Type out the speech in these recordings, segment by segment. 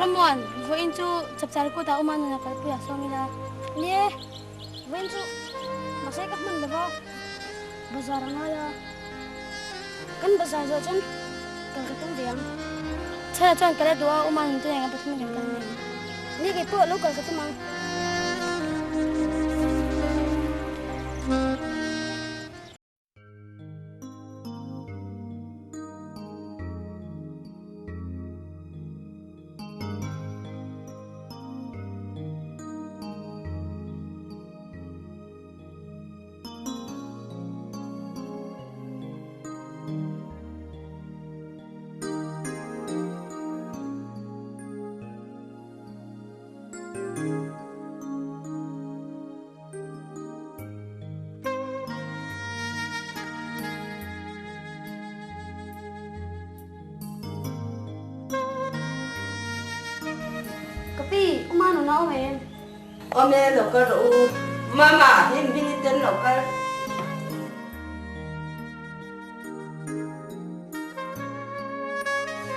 Rammuan, vawiin chu chapchar kutah Uma nuna kalpui a sawm ila. Ni e, vawiin chu mahse ka hman lova, bazar a ngai a. Kan bazar zawh chuan kal ka tum ve ang. Chhana chuan kal a duh a, Uma nun te nen kan pathumin kan kal mai ang. Ni kei pawh lo kal ka tum ang. Ka pi, u Manuna awm em? Awm e, lo kal rawh u. Mama, hei hming i ten lo kal.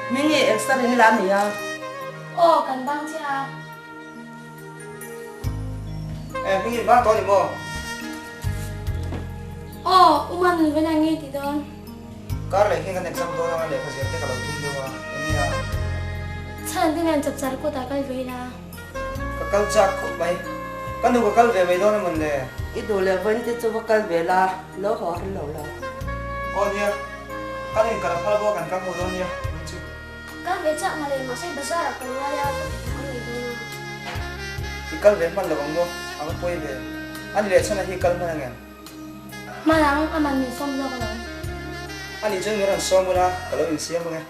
Hming i exer in la mi a? Aw, kan bang che a. Eh, hming in bang tawh ni maw? Aw, u Manun vena nge ti dawn? Kar leh hi kan exam dawn anga lehkha zir te ka lo tum deuh a, eng nge a? Chhan te nen chapchar kawtah kal ve ila. Ka kal chak khawp mai. Ka nu ka kal ve mai dawn emawn le? I duh leh vawiin te chu va kal ve la, lo haw har lo la. Aw nia, kan inkal a phal bawk a kan kal haw dawn nia, vawiin chu. Kal ve chak mah le, mahse bazar ah ka ngai a, ka ti tuk a ni dawn a. I kal ve hman lo ang maw? A va pawi ve. A ni leh chhan a hi kal hman angem? Hman ang, a man min sawm zawk alawm. A nih chuan min rawn sawm ula, ka lo insiam ang e.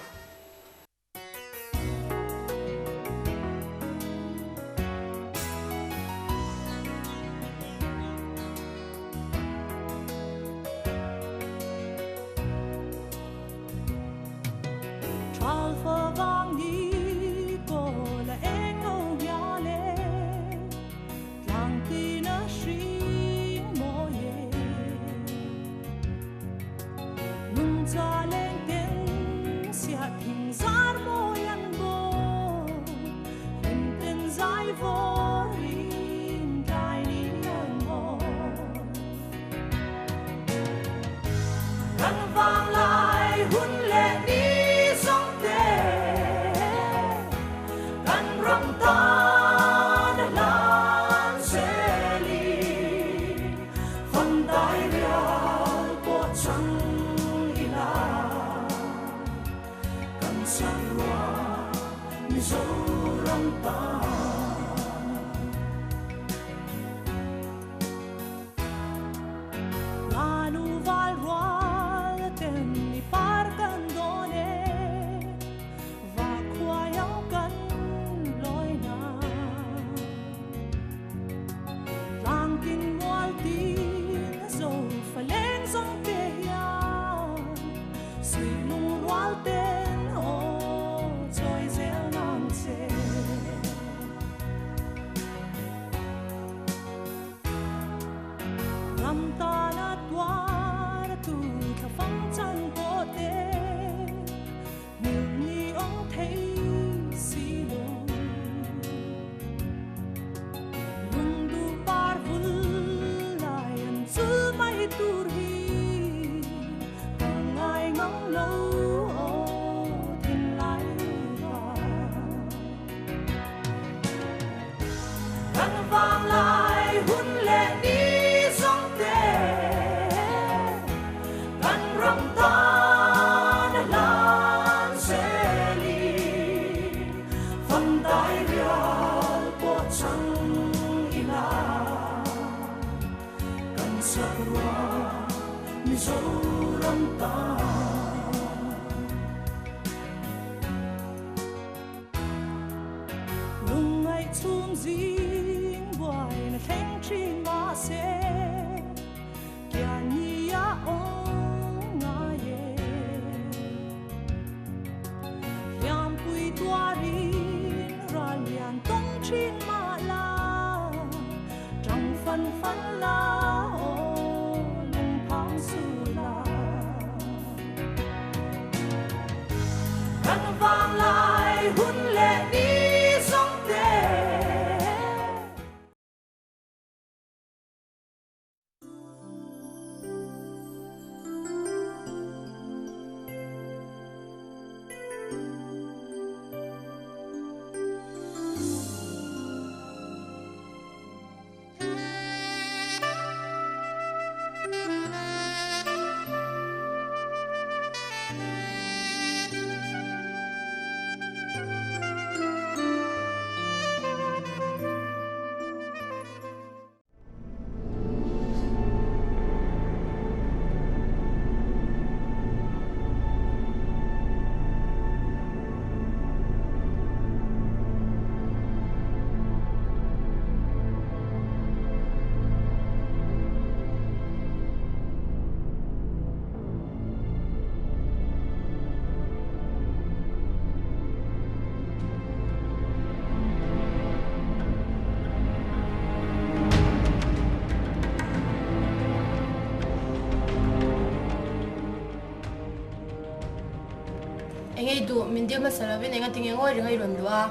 Enge i duh? Min dil hmasa lovin enga tinge ngawi reng a i rawn luh a?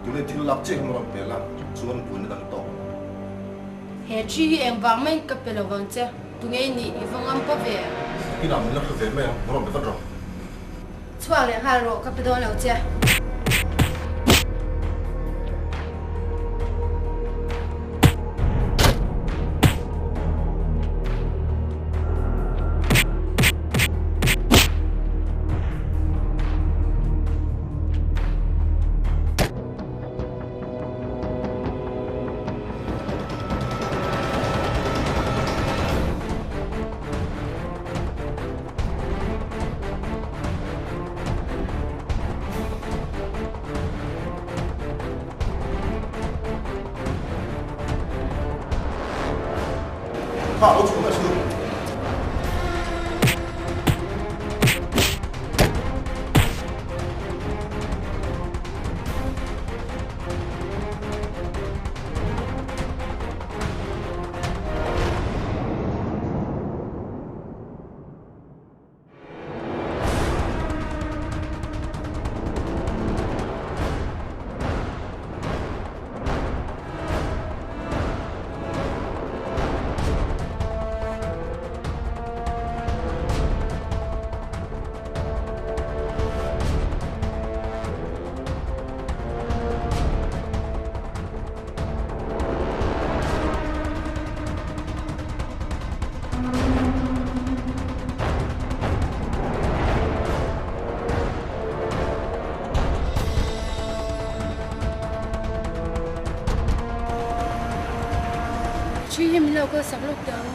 Tuna i thil lak chiah hi maw rawn pel a, chuan buaina dang tawk. He thi hi engvang maiin ka pe lo vang che, tunge i nih i va ngam pawh ve. Nakinah min la hre ve mai ang, maw rawn pe vat rawh. Chhuak leh nghal rawh, ka pe dawn lo che. Kha lo chhung a chhung. Thi hi min lo kal sak lawk teh ang.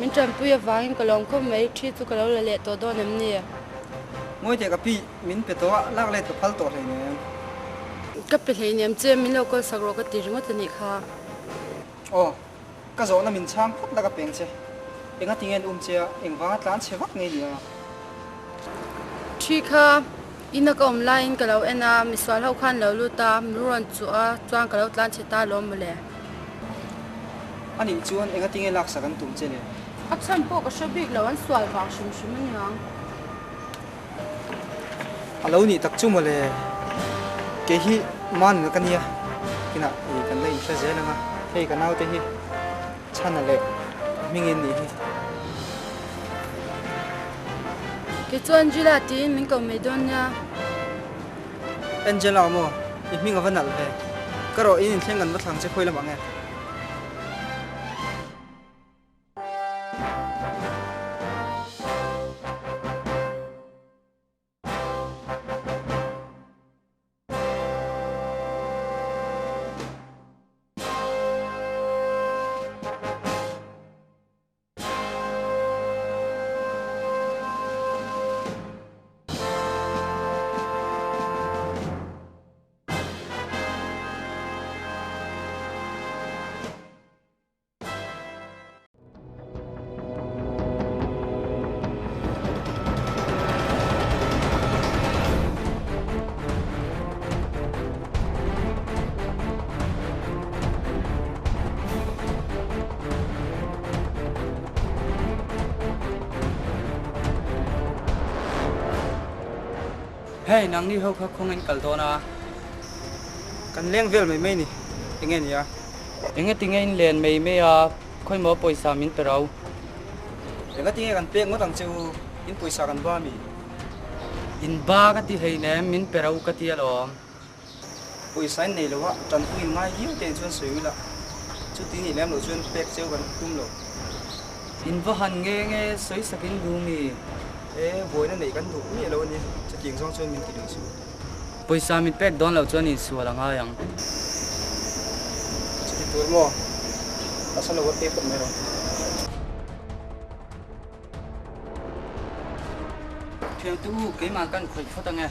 Min tanpui avangin ka lawm khawp mai, thi chu ka lo la leh tawh dawn em ni? Ngawi teh ka pi, min pe tawh a, lak let ka phal tawh hleinem. Ka pe hleinem che, min lo kawl sak rawh ka ti ringawt a nih kha. Aw, ka zawhna min chhang phawt la ka peng che. Enga tinge an um che a, engvanga tlan chhe vak ngei nia? Thi kha ina ka awm laiin ka lo en a, misual ho khan lo lut a, min rawn chuh a, chuan ka lo tlan chhe ta lawm mawle. A nih chuan enga tinge laksak an tum che le? A chhan pawh ka hre bik lo, an sual vang hrim hrim a niang. A lo nih tak chu mawle, kei hi Manuel ka nia, kinah i kan la inhre zel ang a, hei ka naute hi Chhana leh hmingin nih hi. Kei chu Angela tiin min ko mai dawn nia. Angela maw? I hming a va nalh ve. Ka rawh in inthleng kan va thlang che khawi lamah nge? Hei, nangni ho kha khawng in kal dawn a. Kan leng vel mai mai ni, enge nia? Enge tinge in len mai mai a, khawimaw pawisa min pe ro? Enga tinge kan pek ngawt ang che u, in pawisa kan ba mi? In ba ka ti hleinem, min pe ro ka ti alawm. Pawisa in nei lo a, tanpui in ngai viau te chuan sawi ula, chuti nih lem loh chuan pek cheu kan tum lo. In va han nge nge sawi sak in duh mi? E, buaina neih kan duh miah lo a nia, chutiang zawng chuan min ti lui su. Pawisa min pek dawn loh chuan insual a ngai ang. Chuti tur maw? Nasa lo a pek phawt mai rawh. Thiamtu u, keimah kan khawih phawt ange.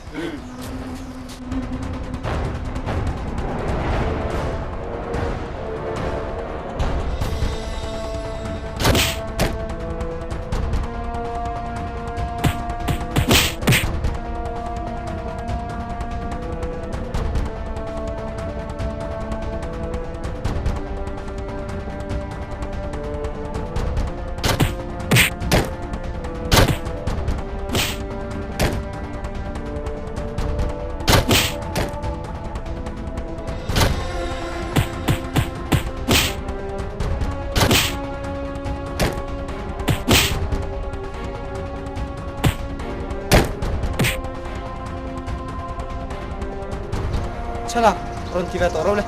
Chhana, rawn ti ve tawh ro le.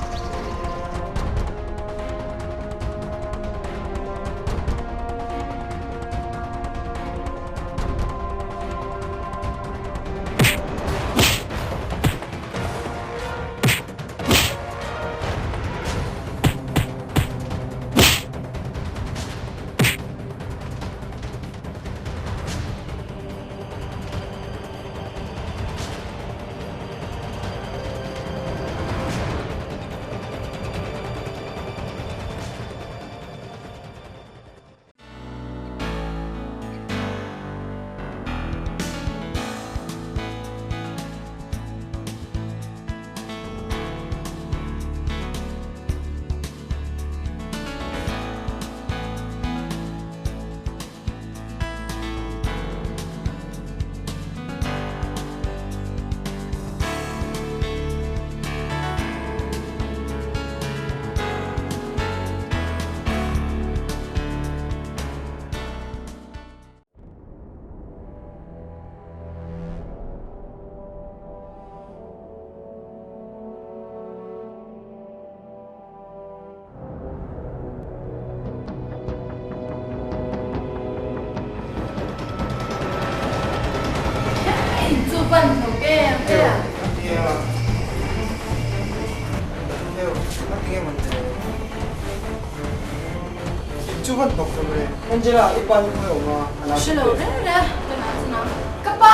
Angela, i pa hi khawi awm a? Hre lo reng reng, ka nau chu nang. Ka pa!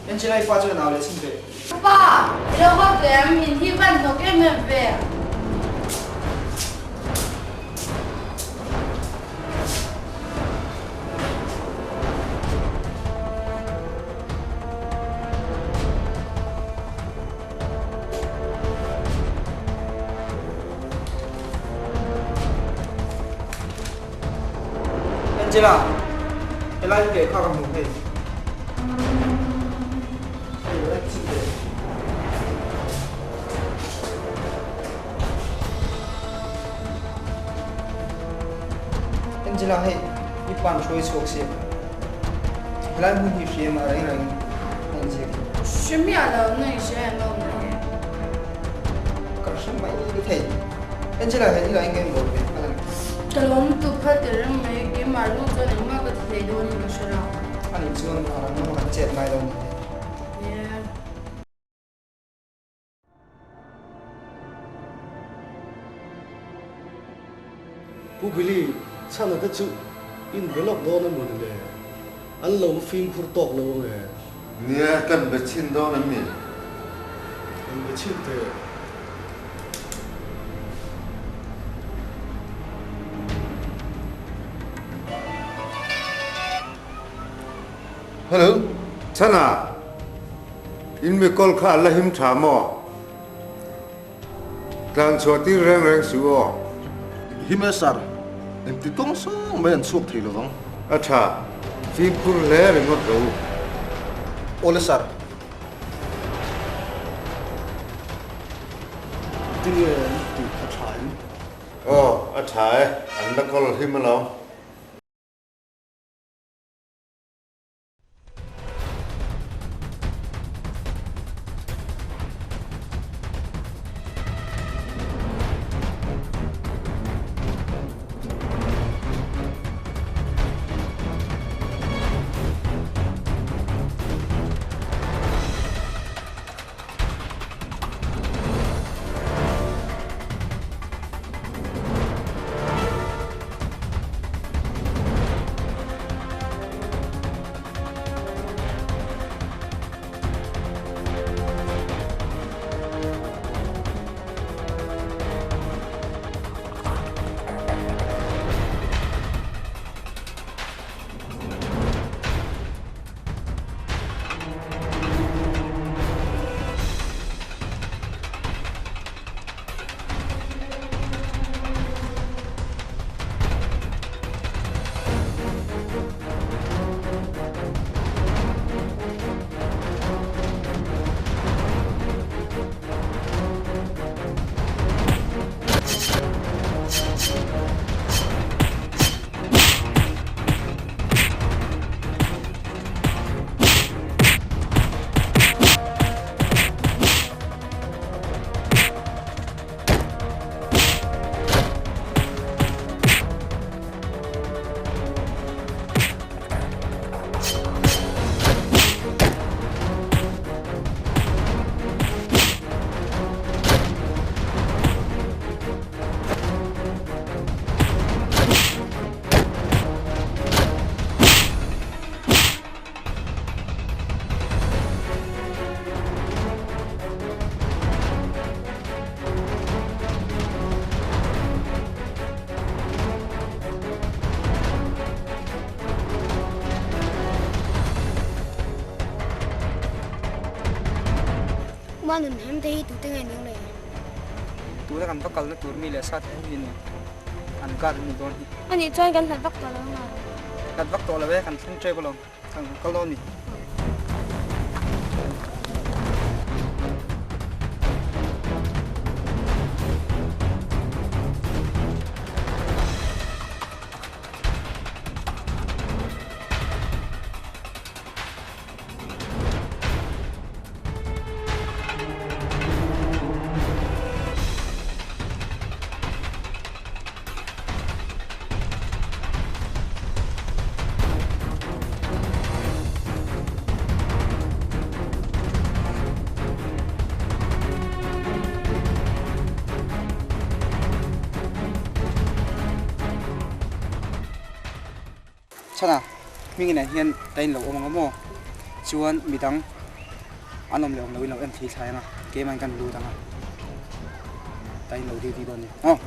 Angela i pa chu a nau leh chhin ve. Ka pa, i lo haw teh em? In hi van hnawk em em ve. Angela, helai hi lehkha ka hmu hei. Hei lo en chhin teh. Angela hei i pan hruai chhuak si helai hmun hi hria mah reng reng a inziak hi. Hre miah lo na i hria em awm mai e. Ka hre mai thei. Angela he thil ah eng nge bawl ve hman ang? Ka lawm lutuk phal tel reng mai keimah ru chuan engmah ka ti thei dawn in ka hre lo. Ani chuan a ram lam kan chet ngai lo ni te. Yeah. Pu Billy, chhana te chu in be lawk dawn a maw ni le? An lo fimkhur tawk lo ang e. Nia, kan be chhin dawn em ni? Kan be chhin teh. Hello. Chhana, in mi kawl kha a la him tha maw? Tlan chhuah tir reng reng suh aw. Him e sir, engti kawng sang mai an chhuak thei lovang. A tha, fimkhur hle ringawt rawh u. Awle sir. Tinge an tih a tha em? Aw, a tha e, an la kawl him alawm. Uma nun hem te hi tute nge ning le? Tuna kan va kalna tur mi leh sa te ho in an guard an ni dawn hi. Anih chuan kan hlat vak tawh lo ang a. Hlat vak tawh lo e, kan thleng tep alawm. Kan kal dawn ni. Chhana, hming inah hian ta in lo awm ang a maw? Chuan midang an awm leh awm lo in lo en thei thlai ang a, keimah in kan lut ang a, ta in lo duty dawn a ni. Aw.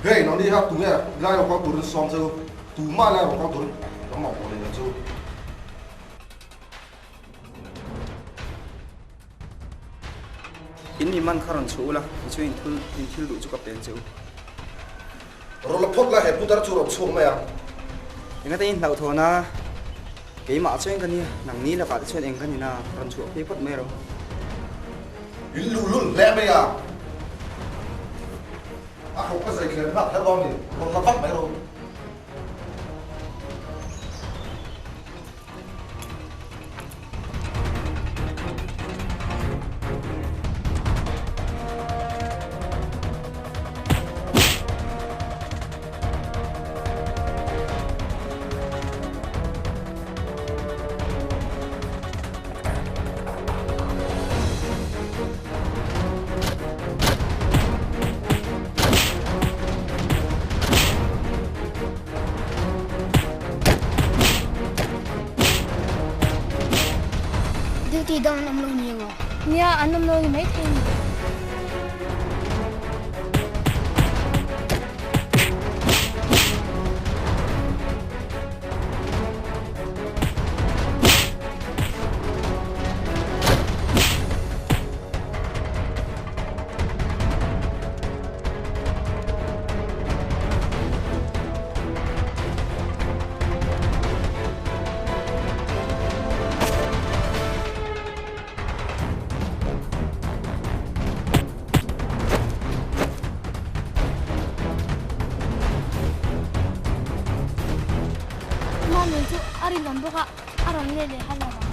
Hei nangni kha tunge lai rawh kal turin sawm che u, tumah lai rawh kal turin ka mamawh leh lo che u. In mi man kha rawn chhuah ula, tichuan in thul in thil duh chu ka pen che u. Rawn la phawt la, he putar chu rawn chhuak mai ang. Engate in hlauhthawn a, keimah chuan ka nia, nangni lakah te chuan eng ka ni na, rawn chhuah phei phawt mai rawh. In luhlul hle mai a, a hrawk ka zai thlen hlak kher dawn ni, rawn la vat mai rawh. Party dang an awm lo ni ang a? Nia, an awm lo ni maithei a ni. Manuel chu a rinawm bawk a, a rawn let leh har lo vang.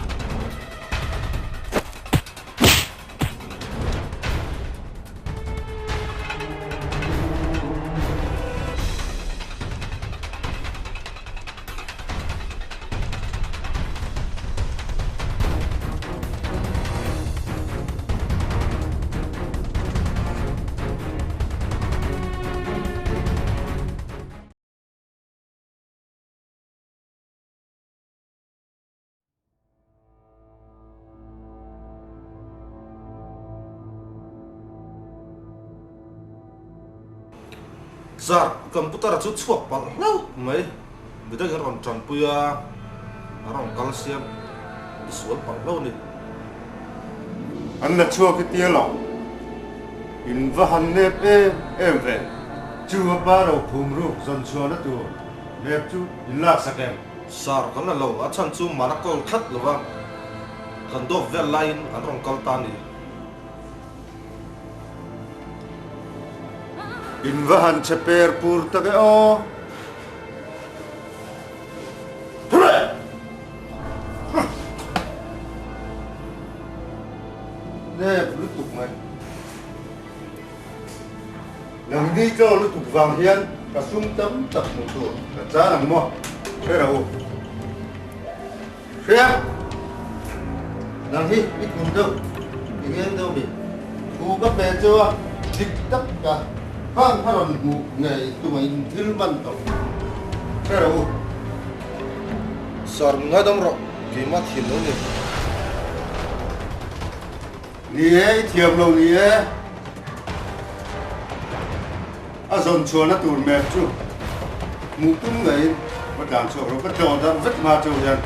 Sir, computer chu chhuak palh hlauh mai. Midang in rawn tanpui a, a rawn kal siam i sual palh hlauh a ni. An la chhuak i tia lo. In va han nep em em ve. Chu a pa ro phum ruk zawn chhuahna tur nep chu in laksak em? Sir, kan la lo, a chhan chu man a kawl tlat lo va, kan dawp vel laiin an rawn kal ta a ni. In va han che per pur tak e aw. Nep lutuk mai. Nangni chaw lutuk vang hian ka sum tam tak hmuh tur ka chan ang maw? Hre rawh u. Hria! Nang hi i kun deuh, i ngeng deuh mi. Thu ka pe cheu a, dik tak ka khang kha rawn hmuh ngei tumah in thil man tawh. Hre rawh u. Sir, min ngaidam rawh, keimah thiam lo ni. Ni e, i thiam lo ni e. A zawn chhuahna tur mek chu hmuh tum ngeiin va tlan chhuak rawh, ka tlawh darh vek hma cheu hian.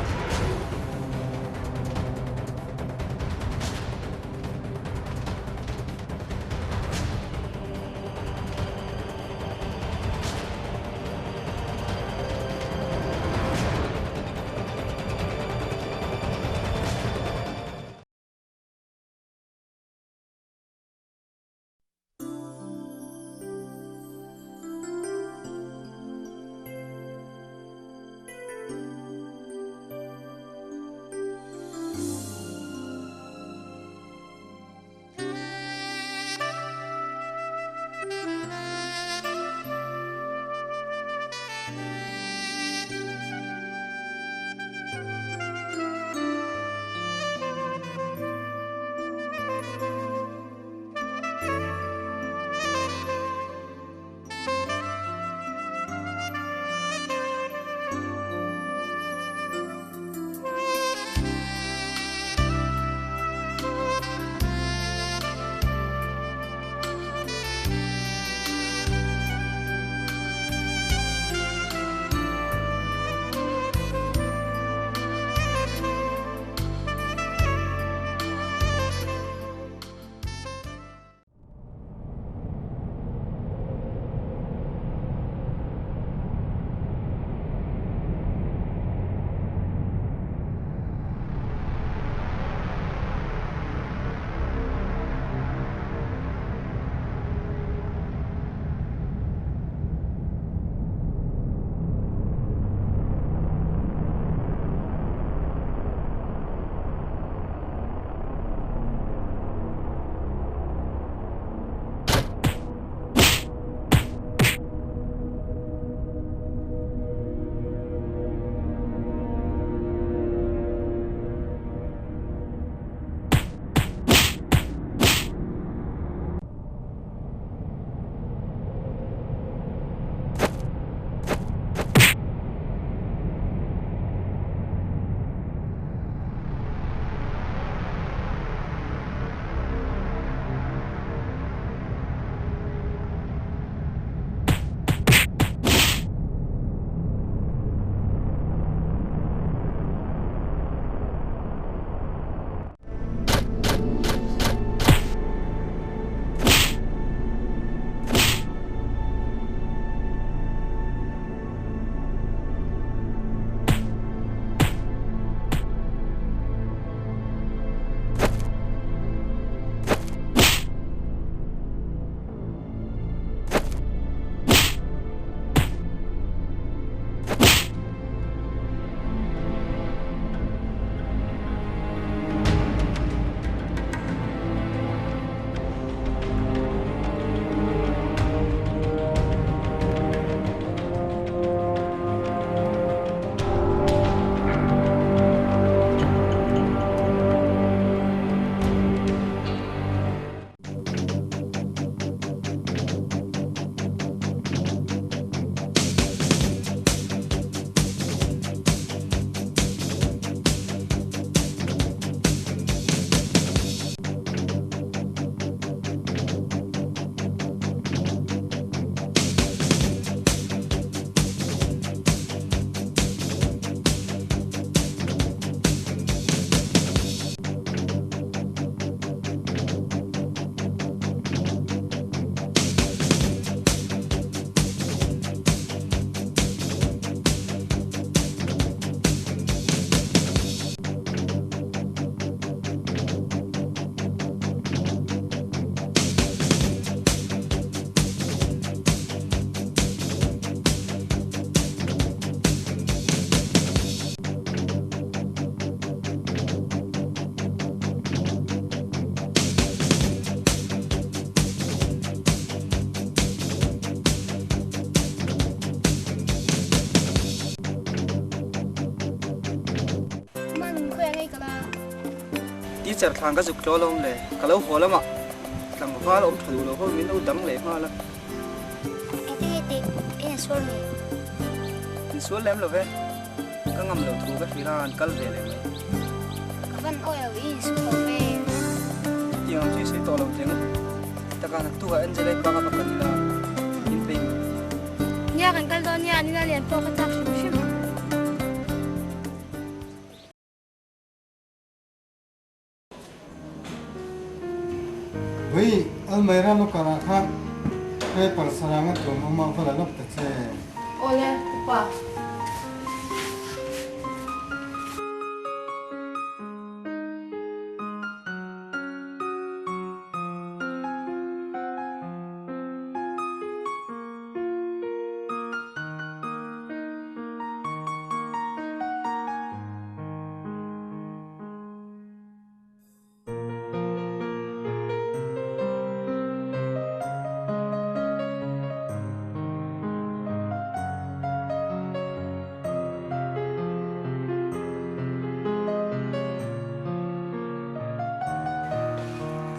I cher thlan ka zuk tlaw lo le, ka lo haw lamah tlangval awm tha duh lo ho min lo dang leh nghal a. Engtin nge tih i insual mai? Insual lem lo ve, ka ngam lo thu ka hrilh a, an kal ve leh mai. Ka van awi lo, i insual lo ve. Tiang ang chu i sawi tawh lo teng. Taka naktukah Angela-i pa ka va kal ila, in peih mai. Nia kan kal dawn nia, nila lian pawh ka chak hrim hrim. Ui, Almeida local ah khan paper sarang a tuam awm a va la lawk ta che. Awle, upa.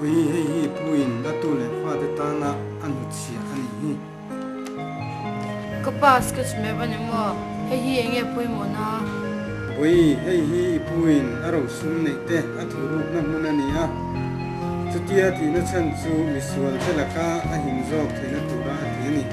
Pui hei hi puin a tu leh fate tana a hnutchhiah a nih hi. Ka pa sketch map a ni maw? Hei hi eng nge pawimawhna? Vawi, hei hi i puin a rosum neih te a thurukna hmun a ni a. Chutia tihna chhan chu misual te laka a him zawk theihna tura a ti a ni.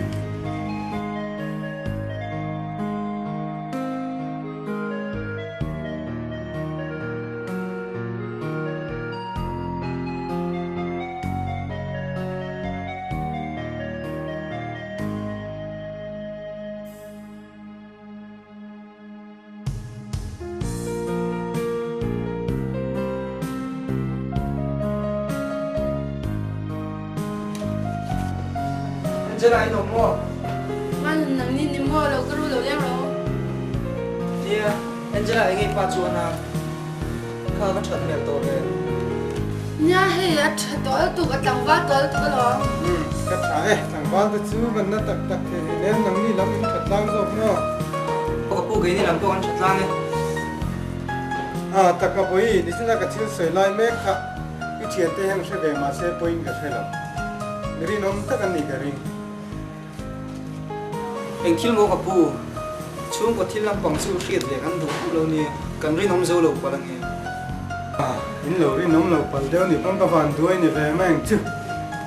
Angela in awm maw? Man nang ni ni maw lo ka ru lo leng ro. Nia, Angela enge i pa chuan a kha ka that hmel tawh ve. Nia hei a tha tawh lutuk a tlangval tawh lutuk alawm. Umm ka tha e, tlangval te chu kan na tak tak thei hlei nen nangni lam in tha tlang zawk maw? Aw ka pu keini lam pawh kan tha tlang e. Ah tak a bawi nichina ka thil sawi lai mek kha i thiante hian hre ve mahse pawhin ka hre lo. Mi rinawm tak an nih ka ring. Eng thil maw ka pu? Chhungkaw thil lampang chu hriat ve kan duh duh lo nia, kan rinawm zo lo palh ange. In lo rinawm lo palh deuh ni pawn ka van duai ni ve mai ang chu.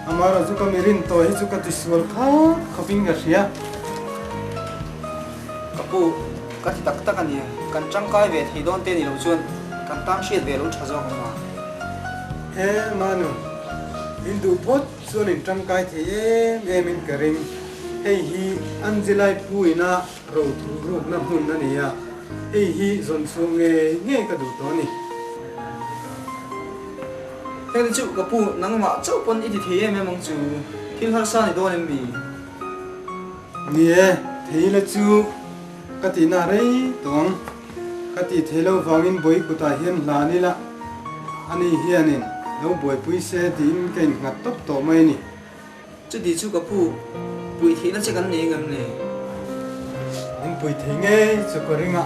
Amaherawh chu ka mi rin tawh hi chu ka tisual khat khawpin ka hria. Ka pu, ka ti tak tak a nia, kan tangkai ve thei dawn te ni lo chuan kan tan hriat ve lo tha zawk ang ma. He Manu, in duh phawt Chuan in tangkai thei em em in ka ring. Hei hi Angelai pu ina ro thu rukna hmun a ni a, hei hi zawn chhuah ngei ngei ka duh tawh a ni. Heng chu ka pu nangmah chauh pawn i ti thei em em ang chu, thil harsa ni dawn em mi? Ni e, thei la chu ka tihna rei tawh ang. Ka tih theih loh vangin bawi kutah hian hlan ila, ani hianin lo buaipui se tiin ka innghat tawp tawh mai a ni. Chuti chu ka pu, puih theihna che kan nei ngam le? Min pui thei ngei chu ka ring a,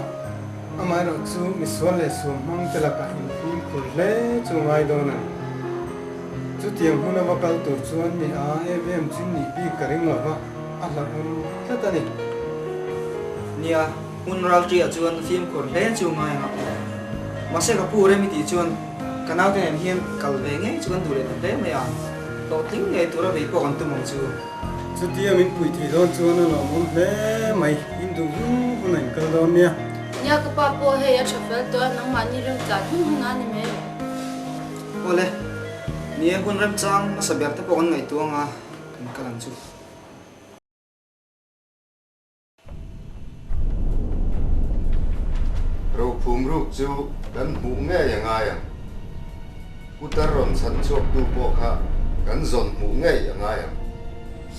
amaherawh chu misual leh suam hmang te lakah infimkhur hle chu ngai dawn a ni. Chutiang hmun a va kal tur chuan mi a em em chu nih bik ka ring lova, a hlauhawm tlat a ni. Nia. Hmun ralṭiah chuan fimkhur hle chu ngai ang a aw. Mahse ka pu rem i tih chuan ka naute nen hian kal ve ngei chu kan duh leh ta hle mai a, hlawhtling ngei tura vei pawh kan tum ang chu. Chutia min puih thei dawn chuan a lawmawm hle mai, in duh hun hun a in kal dawn nia. Nia ka pa pawh hei a tha fel tawh a, nangmahni rem tlan hun hun a ni mai. Awle, ni e hun remchang hmasa ber te pawh kan ngaihtuah ang a, kan kal ang chu. Rophum ruk chu kan hmuh ngei a ngai ang. Putar rawn chhan chhuaktu pawh kha kan zawn hmuh ngei a ngai ang.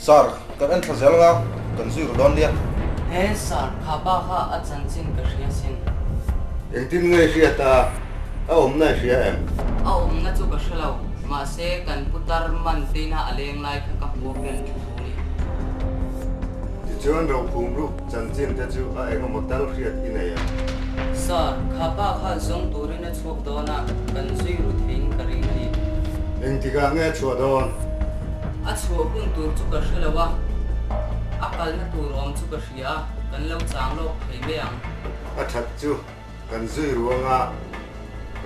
Sir, kan en thla zel nga, kan zui ru dawn nia. He sir, kha pa kha a chanchin ka hria sin. Engtin nge i hriat a, a awmna i hria em? A awmna chu ka hre lo, mahse kan putar man teina a leng lai kha ka hmu a pen thu thu ni. Tichuan rophum ruk chanchin te chu a engemaw tal hriat i nei em? Sir, kha pa kha zawng turin a chhuak. chhuak dawn a, kan zui ru theiin ka ring a ni. Engtikah nge a chhuah dawn? A chhuah hun tur chu ka hre lo a, a kalna tur awm chu ka hria a, kan lo chang lawk thei mai ang. A that chu kan zui ruanga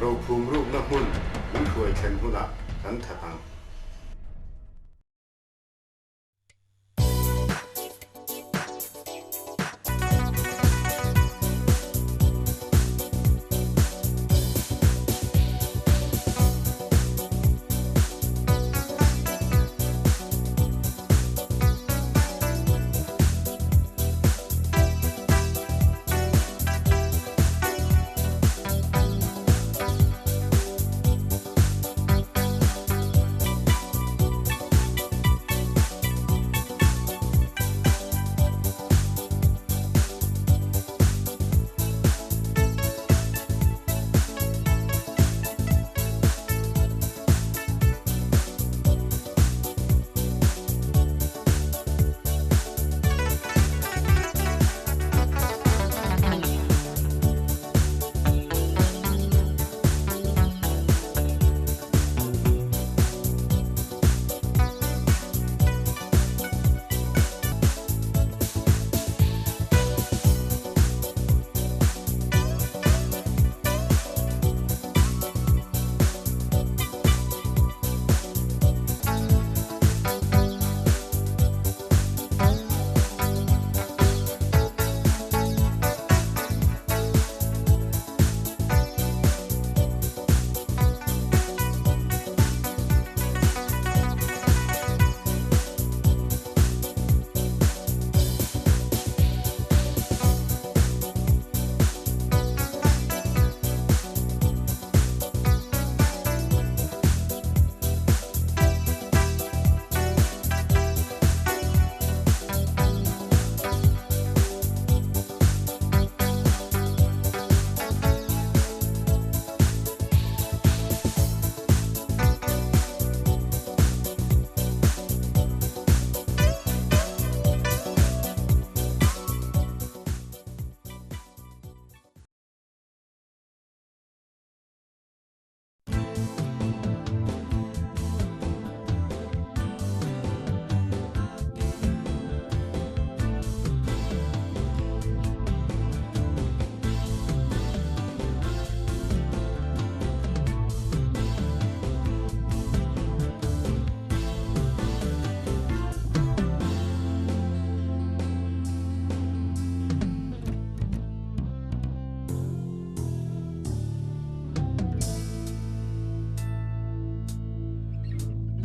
rophum rukna hmun min hruai thlen hunah kan that ang.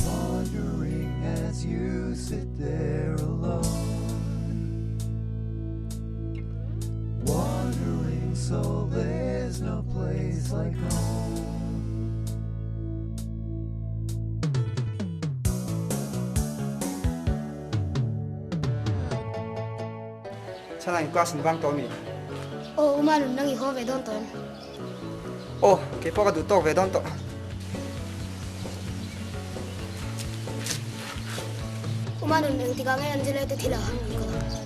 Wandering as you sit there alone Wandering soul, there's no place like home Chhan in class in vang tawh ami? Aw Uma nun nang i haw ve dawn tawh em? Aw kei pawh ka duh tawk ve dawn tawh. Uma nun engtikah nge Angela te thil ah han rawn kal a?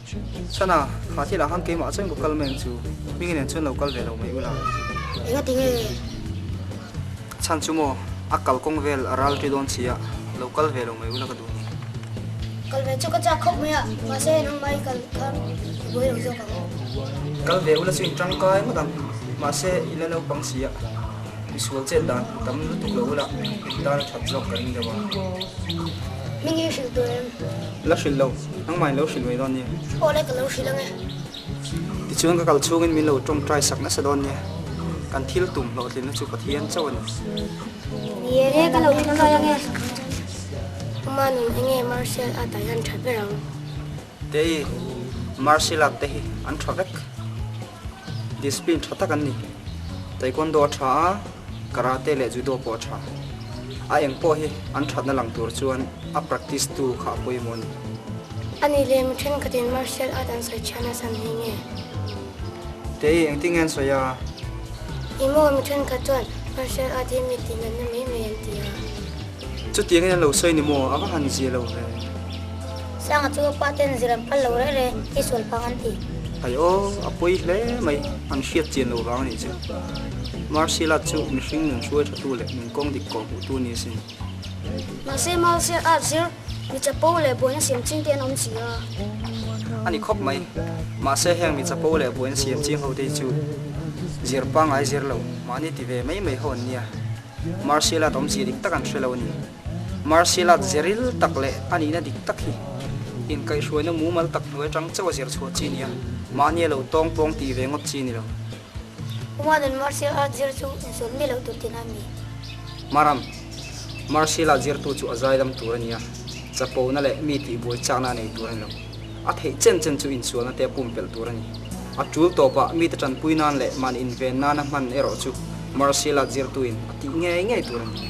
Chhan a, kha thil ah khan keimah chuan ka kal mai ang chu, hming nen chuan lo kal ve lo mai ula. Engati nge? Chhan chu maw, a kalkawng vel a ral ṭi dawn si a, lo kal ve lo mai ula ka duh ni. Kal ve chu ka chak khawp mai a, mahse nangmah i kal kha i buai lo zawk ang. Kal ve ula chu in tangkai ngawt ang, mahse i la naupang si a, misual chet dan tam lutuk lo ula in tan a that zawk ka ring deuh a. Hming hi hrilh tur em? La hrilh lo, nangmah in lo hrilh mai dawn nia. Aw le ka lo hrilh ang e. Tichuan ka kal chhungin min lo tawngtai sak nasa dawn nia, kan thil tum hlawhtlinna chu Pathian chauh a ni. Ni e, ka lo tawngtai ang e. Ama nun enge martial art ah hian tha ber ang? Tei, martial art te hi an tha vek. Discipline tha tak an ni. Taekwondo a tha a, karate leh judo pawh a tha. A eng pawh hi an thatna lang tur chuan a practice tu kha a pawimawh a ni. A ni leh mi thenkhatin martial art an sawi chhian a san hi nge? Tei, engtin nge an sawi a? I maw mi thenkhat chuan martial art hi mi tih natna mai mai an ti a. Chutiangin an lo sawi ni maw? A va han zia lo ve. Sanga chu pa ten zir an phal lo reh reh i sual phang an ti. Ai aw, a pawi hle mai, an hriat chian lo vang a nih chu. Martial art chu mihring nun hruai tha tu leh nun kawng dik kawh hmuh tu ni sin. Mahse martial art zir mi chapo leh buaina siam ching te an awm si a. A ni khawp mai. Mahse heng mi chapo leh buaina siam ching ho te hi chu zir pangngai zir lo, mahni ti ve mai mai ho an nia. Martial art awmzia dik tak an hre lo a ni. Martial art zeril tak leh a nihna dik tak hi inkaihhruaina mumal tak hnuai atang chauh a zir chhuah chi nia, mahni a lo tawng pawng tih ve ngawt chi ni lo. Umadan martial art zir chu insual miah loh tur tihna a mi? Maram, Martial art zirtu chu a zaidam tur a nia, chapona leh mi tihbuai chakna a nei tur a ni lo. A theih chen chen chu insualna te a pumpelh tur a ni. A tul tawpah mite tanpui nan leh mahni inven nana hman erawh chu martial art zirtuin a tih ngei ngei tur a ni.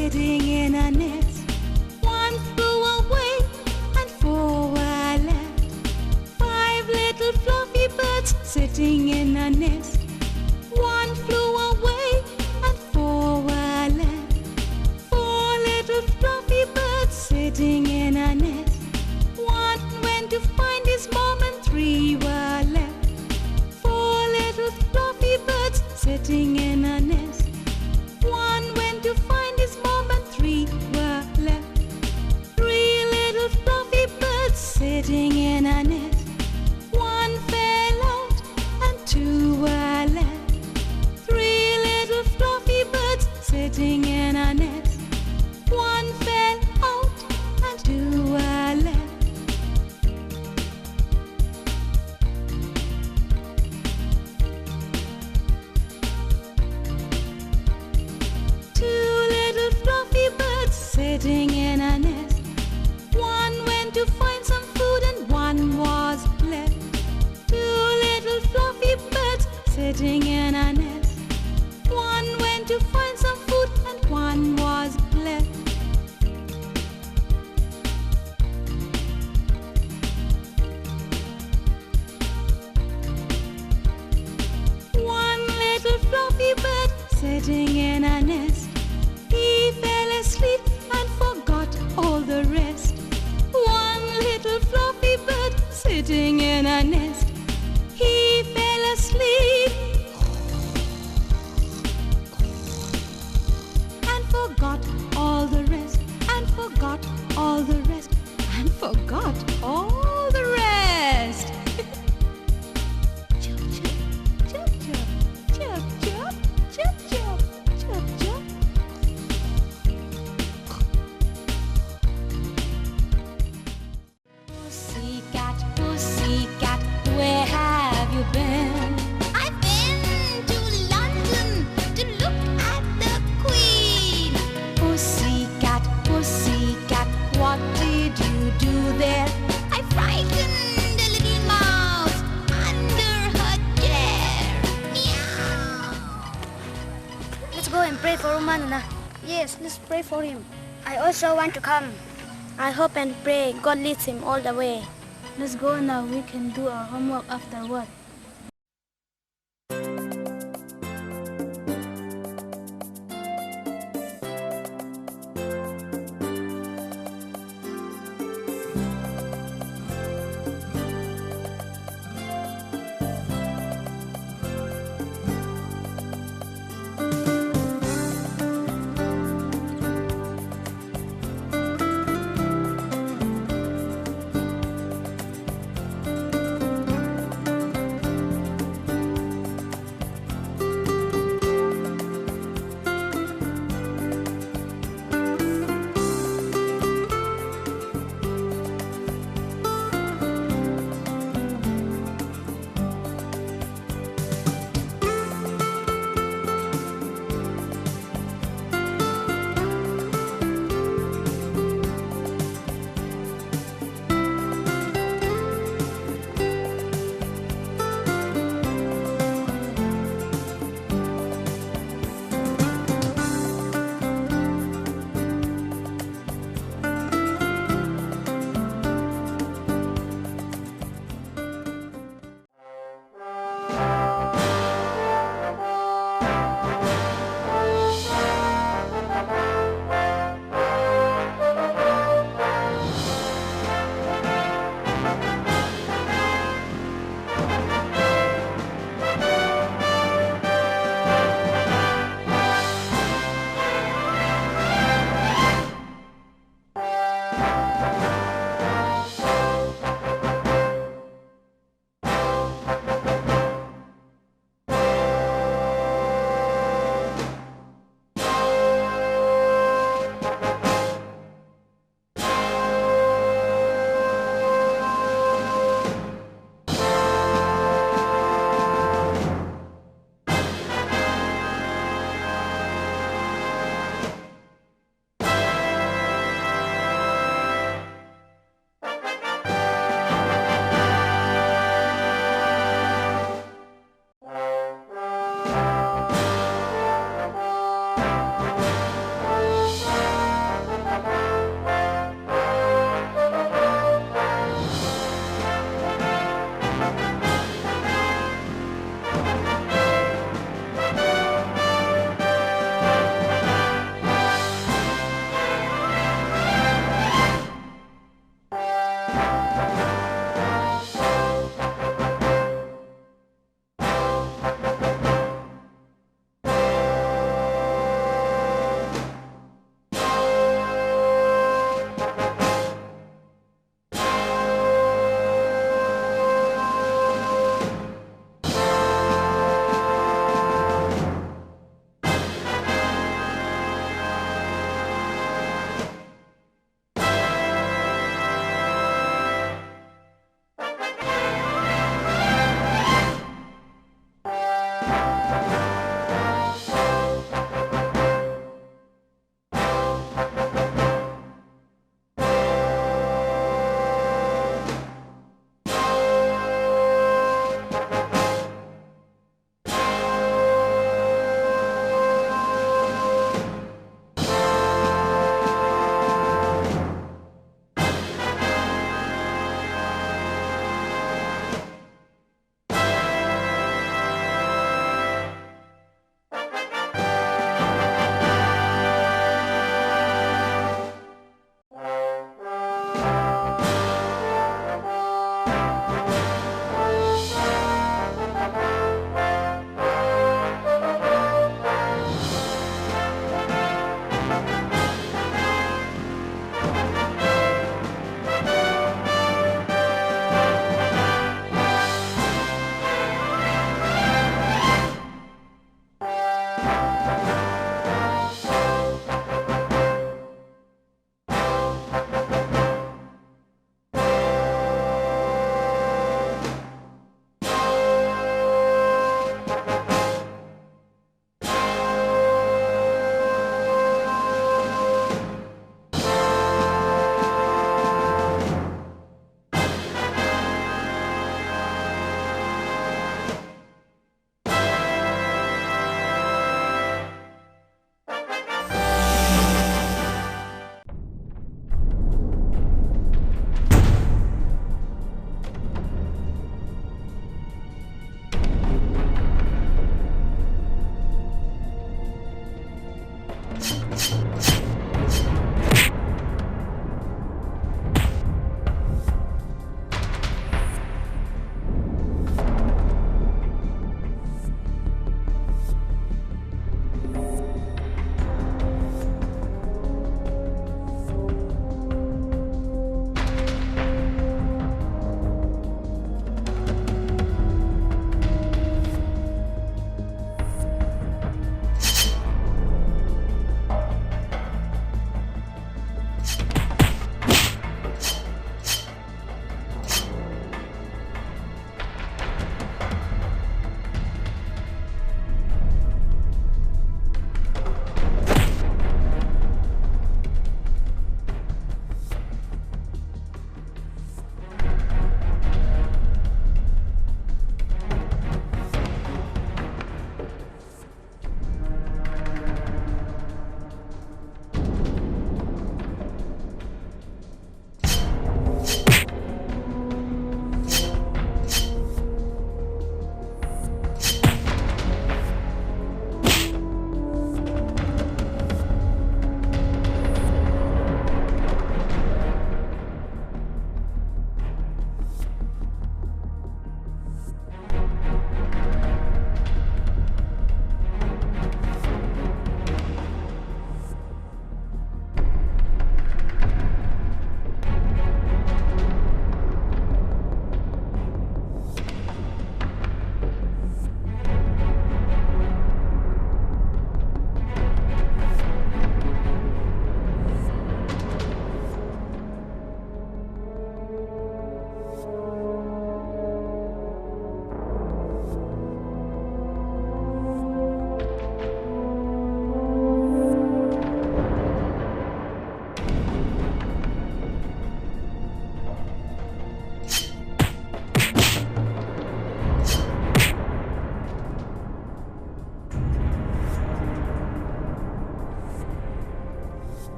sitting in a nest. One flew away and four were left. Five little fluffy birds sitting in a nest. One flew away and four were left. Four little fluffy birds sitting in a nest. One went to find his mom and three were left. Four little fluffy birds sitting in a nest. One went to find his mom and three were left. Three little fluffy birds sitting in a nest. One fell out and two were left. Three little fluffy birds sitting in a nest. One fell out and two were left. Two little fluffy birds sitting in a nest. One went to find some food and one was left. Two little fluffy birds sitting in a nest. One went to find some food and one was left. One little fluffy bird sitting in a nest. He fell asleep and forgot all the rest. One little fluffy bird sitting in a nest. He fell asleep and forgot all the rest, and forgot all the rest, and forgot all the rest. Chirp, chirp, chirp, chirp, chirp, chirp, chirp, chirp, chirp, chirp. Pussycat, pussycat, where have you been? I've been to London to look at the Queen. Pussycat, pussycat, what did you do there? I frightened a little mouse under her chair. Meow. Let's go and pray for Umanana. Yes, let's pray for him. I also want to come. I hope and pray God leads him all the way. Let's go now. We can do our homework afterward.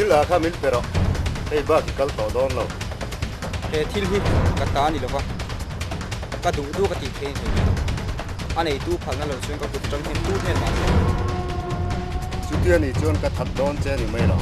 thil ah kha min pe rawh, hei bak i kal tawh dawn lo. He thil hi ka ta ni lova, ka duh duh ka tih theih a ni. A neitu phalna lo chuan ka kut atang hian tu hnen mah zel. Chutia nih chuan ka that dawn che a ni mai lo.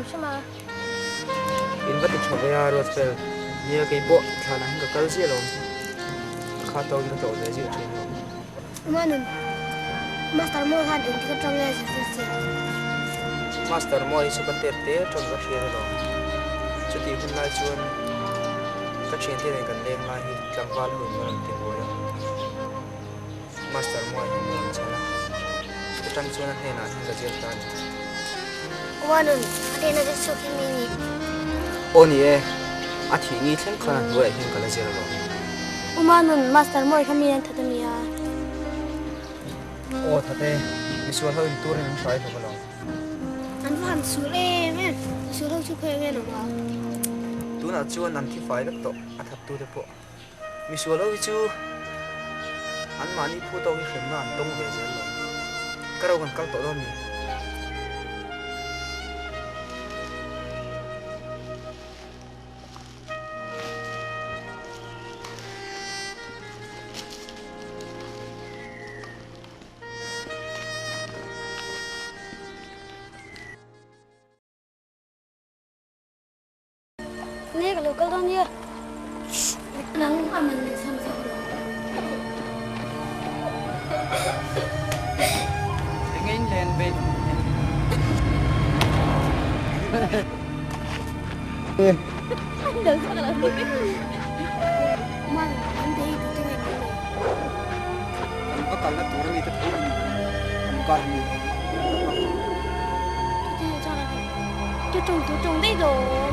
hrim hrim a. In va ti tha ve a Ruatfel, nia kei pawh thlanah hian ka kal ziah lo, ka kha tawkin ka tlawh ve ziah thin lo. Umanun, Master Mawi khan engtik atang nge a zirtir che? Master Mawi hi chu ka tet te atang ka hriat alawm. Chutih hun lai chuan ka thiante nen kan leng lai hi tlangval hun ka rawn ti buai a. Master Mawi hi min rawn chhan a, chuta tang chuan a hnenah hian ka zir ta a ni. Umanun, a hnena zir chhuak hi mi ni? Aw ni e, a thih ni thleng khan a hnuaiah hian ka la zir alawm. Umanun, Master Mawi kha mi an that a mi a? Aw that e, misual ho in turin an hrai hlawm alawm. An va han sul em em, misual ho chu khawi ange an awm a? Tunah chuan an thi fai vek tawh, a that tute pawh. Misual ho hi chu anmahni phu tawk hi hremna an tawng ve zel lo. Ka ro kan kal tawh dawn ni. Nge ka lo kal dawn nia. Nang a man leh chhan zawk lo. Enge in len ve? Man an bei tu te nge kan nei. Kan va kalna tur ami te tho in an kal ni. Tu tawng tu tawng daih dawn.